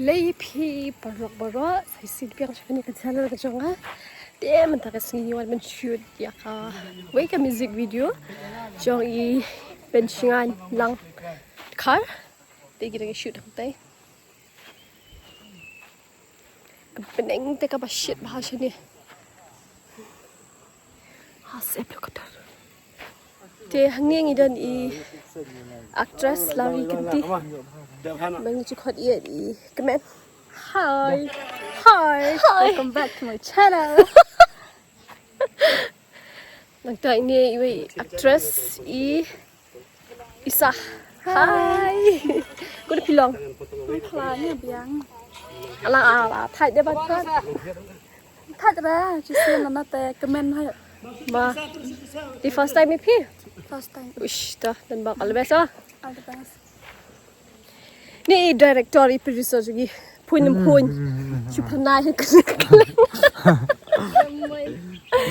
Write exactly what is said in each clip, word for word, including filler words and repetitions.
Khublei phi paralok baroh, sa shisien pdiang sha kane ka channel ka jong nga. Te mynta ka sngi ngi wan ban shoot ïa kawei ka music video jong i Penshngain Langkhar. Te ngi dang shoot hangtai. Ka bneng te kaba shit bha shane. Ha, sep lo ka tor. Te hangne ngi don i actress Lari Kynti. Ba ngi ju khot ïa i kmen. Hi. Hi. Hi. Welcome back to my channel. Nangta ine iwei actress i Isa. Hi. Khublei phi long. Pha ni biang. Alang ala thait de ba thait. Thait ra, just na na te kmen hai. Ma. Di first time i phi? First time. Uish, ta dan ba all the best ah. All the best. Ni i director i producer jong ngi. Pun pun. Shu pernah hi kena.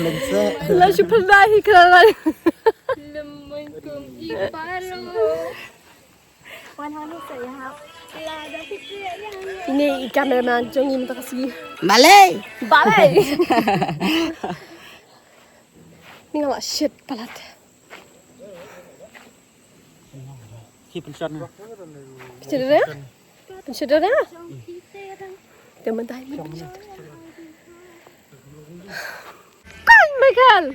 Lengse. La shu pernah hi kena. Lemon kum i paro. Wan hanu sa ya. Ini i cameraman jong ngi mynta ka sngi. Balei. Balei. Ni nga la shit palat. Ki pynshot na. Pynshot na? Pynshot na? Te mynta mynta pynshot. Kai Michael.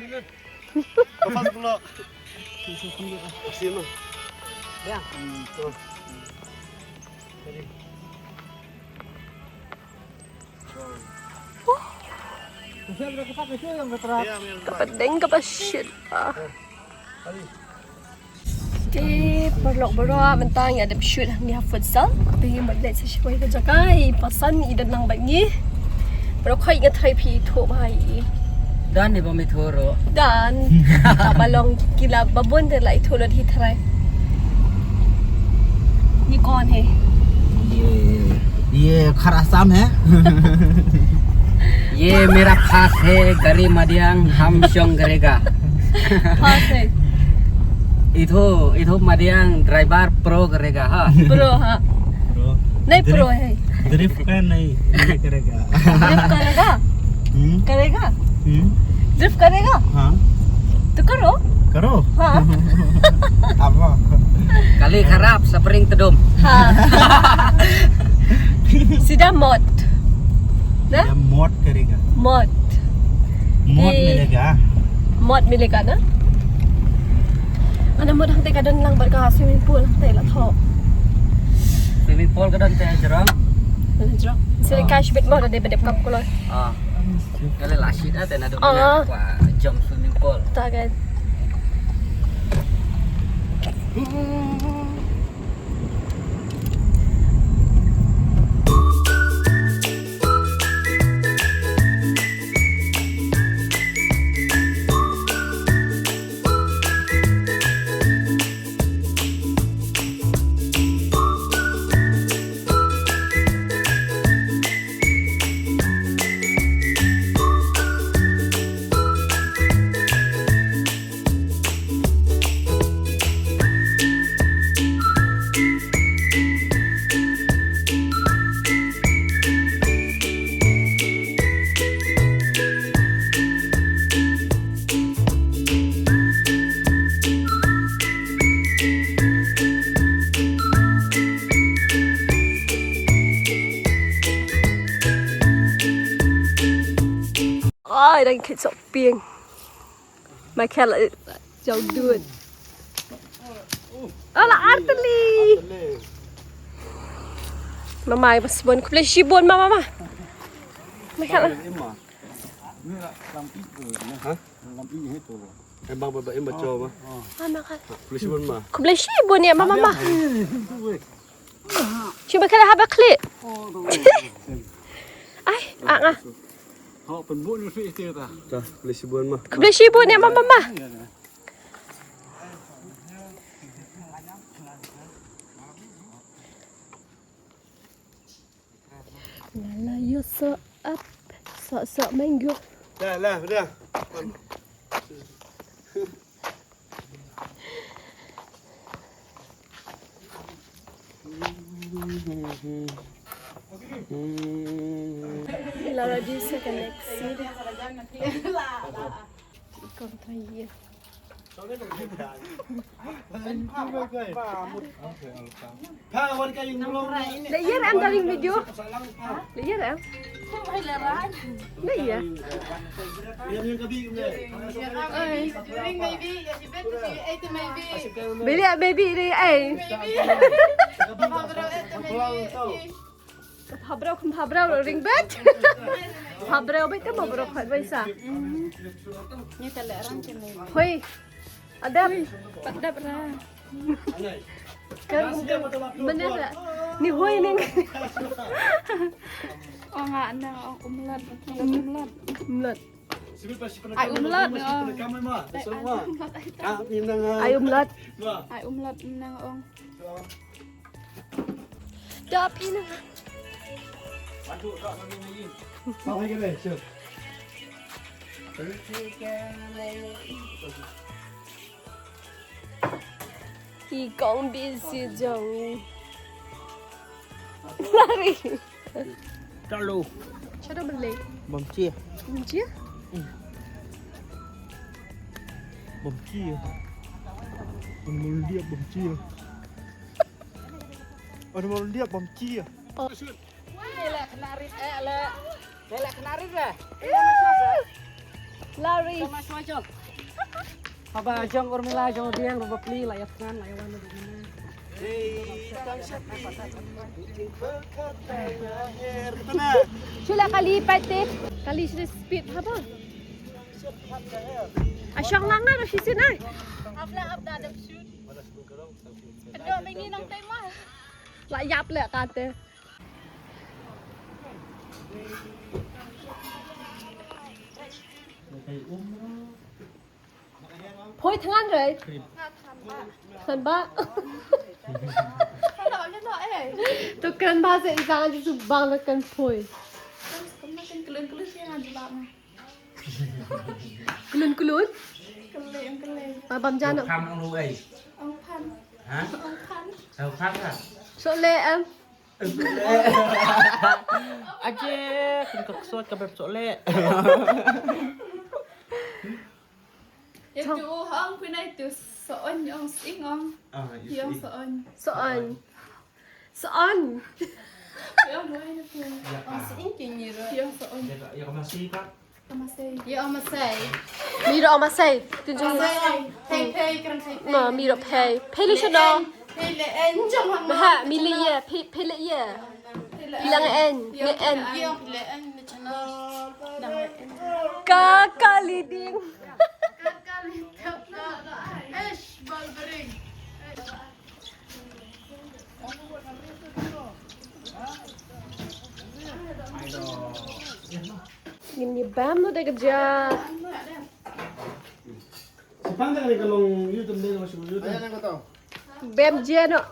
Ka pdeng kaba shit ah. Te paralok baroh, mynta ngi dep shoot hangne ha futsal. Te ngi mut leit sa sha kawei ka jaka, i Pasan i don lang bad ngi. Baroh khoit nga tharai phi ithuh bha ïa i. Don ne bym ithuh ruh. Don. Kaba long ki la ba bun te la ithuh lut hi tharai. Ye kaun hai? ये, ये खर आसाम है। ये मेरा खास है, गरी मदियांग हम शोंग करेगा। खास है। इथो, इथो मदियांग driver pro करेगा, हाँ। Pro, हाँ। Pro। नहीं, pro है। Drift का नहीं, ये करेगा। Drift करेगा? हम्म। करेगा? हम्म। Drift करेगा? हाँ। तो करो। करो। हाँ। Apa? Kali kharap, spring tedum. हाँ। सीधा मौत। ना? सीधा मौत करेगा। मौत। मौत मिलेगा। मौत मिलेगा ना? Ana mut hangtei ka don lang bad ka swimming pool hangtei la thoh. Swimming pool ka don te jrong. Jrong. Sini ka shibit mo da dei ba dep kap kuloi. Ah. Kali la shit ah te na don kwa jom swimming pool. Ta kan. Ai, dang khit sok pieng. Michael, eh, jauh dud. Ala arteli. Mama, ai bas bon, khublei shibun, mama, mama. Michael. Ha? Em bang ba em ba cho ma. Ah, Michael. Khublei shibun ma. Khublei shibun ïa mama, mama. Shi ba kala haba klik. Ai, ah, ah. Ho pynbun ni sih ti ta. Ka, khublei shibun ma. Khublei shibun ïa mama, mama. La la yo so ap, so so mango. La la la. Laura di sa ka next seat. Kong thai ye. Layer em daring video. Layer em. Layer. Oi. Beli baby ni ai. Phabrau kham phabrau ring bet. Phabrau bet te phabrau khat bai sa. Ni ta le rang ke ni. Hoi. Adap. Adap ra. Kan bener ra. Ni hoi ning. Oh nga na oh umlat. Umlat. Umlat. Ai umlat ni ong. Ai umlat. Ai umlat ni ong. Dap ina. Ki kong bi si jong. Lari. Chalo. Chalo beli. Bom chia. Bom chia? Hmm. Bom chia. Bom dia bom chia. Ada mau dia bom chia. Oh. Ni le kena rit eh le. Ni le kena rit le. Lari. Sama sama jong. Haba jong Urmila jong Diang rupa pli la yat ngan la yawan. Shu la kali pate. Kali shu speed haba. Ashong langan shi sinai. Abla abda dap shoot. Kedok bengi nang tema. La yap le kate. Phoi thngan re. Thngan ba. To kan ba se jang ju bang le kan phoi. Kulun kulun. Kulun kulun. Ma bam jano. Ong phan ong lu ai. Ong phan. Ha? Ong phan. Ong phan ka. So le em. Aje, kun ka ksot ka beb so le. Ya tu hong kun ai tu so on ong sing ong. Ah, ya so on. So on. Soon. Ïa, ïa, ïa. Ong sing ki ngi ro. Ïa, soon. Ïa, ïa, ka masi ka. Ka masi. Ïa, ong masi. Mi ro ong masi. Tin jong. Masi. Phei, phei, kren phei, phei. Ma, mi ro phei. Phei le shono. Phei le en jong hang. Ba ha, mi le ïa, phei, phei le ïa. Phei le en. Nge en. Ïa, phei le en, me channel. Ka, ka leading. Ka, ka leading. Eish, bal bering. Ngin ïa bam noh da ka ja. Bam ja noh.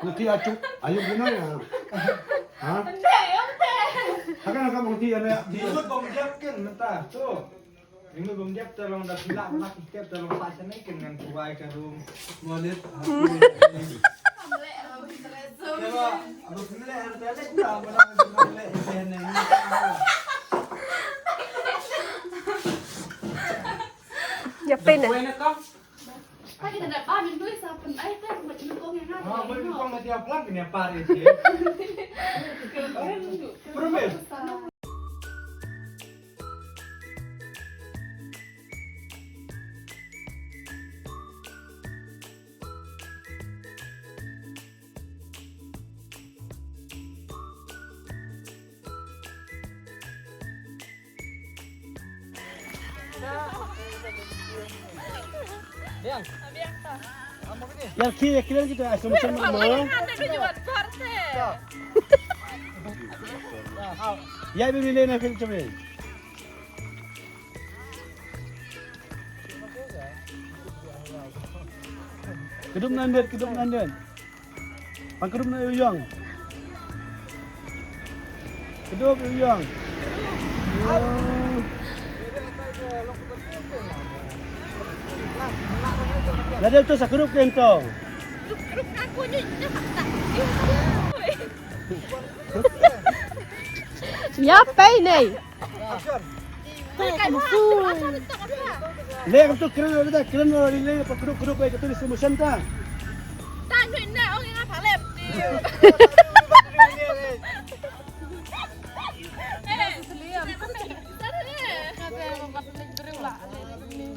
Nanti acu, ayo guna ya. Ha? Akan akan nanti ya. Bom jap kan mentah tu. Rindu bom jap tolong dah pula nak tiket tolong pasang ni kan ngan kuai ka room. Wallet. Ya pena. Promise. Ya ki ya ki kita asam asam ma. Ya bi le na kil chame. Kedum nandet, kedum nandet. Pang kedum na uyang. Kedum uyang. Oh. Nadel tu sa group kem tu. Nya pei nei. Le kam tu kren le da kren le le pa group group eh tu di solution ta.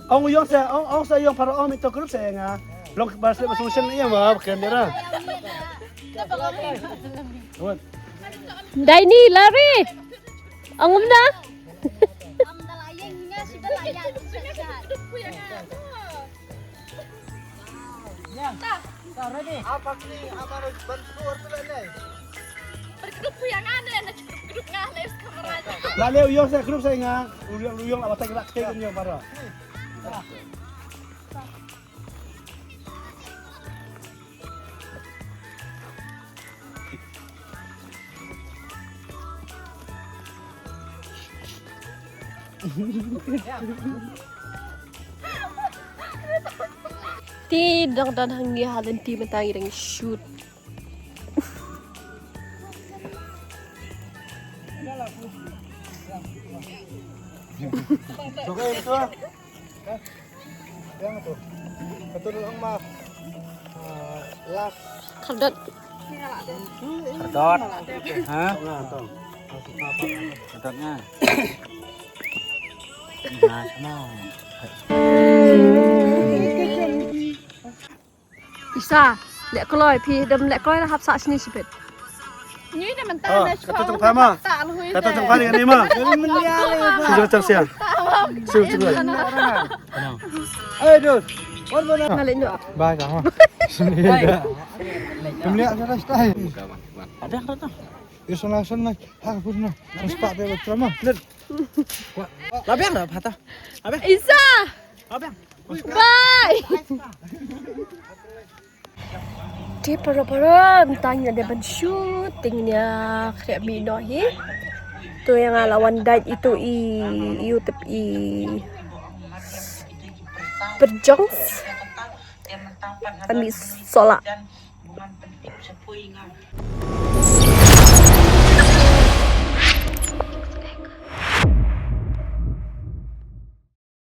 Ong yong sa ong ong sa yong para ong itu group sa nga. Long ba solution iya ma kren dera. Daini lari. Ong na. La le u yong sa group sa nga u yong u yong la batai la kte kan yong para. Ti dang dang hangi halen ti mentang dang shoot. Yang tu. Betul dong ma. Last. Kardot. Kardot. Ha? Kardot nga. Mas mau. Isa, leh kloi phi, dam leh kloi na hap sa sini sipit. Ni na mentang na kata tang pama. Kata tang pama ni ma. Sini tang sia. Sini tang sia. Ayo dul. Wan mana? Balik nyok. Bye sama. Sini dah. Kemliak sana stay. Ada kata. Isa na sana. Ha pun na. Spak dia betul mah. Labiang dah patah. Labiang. Isa. Labiang. Bye. Te para para mynta ngi la dep ban shooting ïa khriat mih noh hi. To ïa nga la wan dait itu i, i u tep i pyrjong. Ami sola.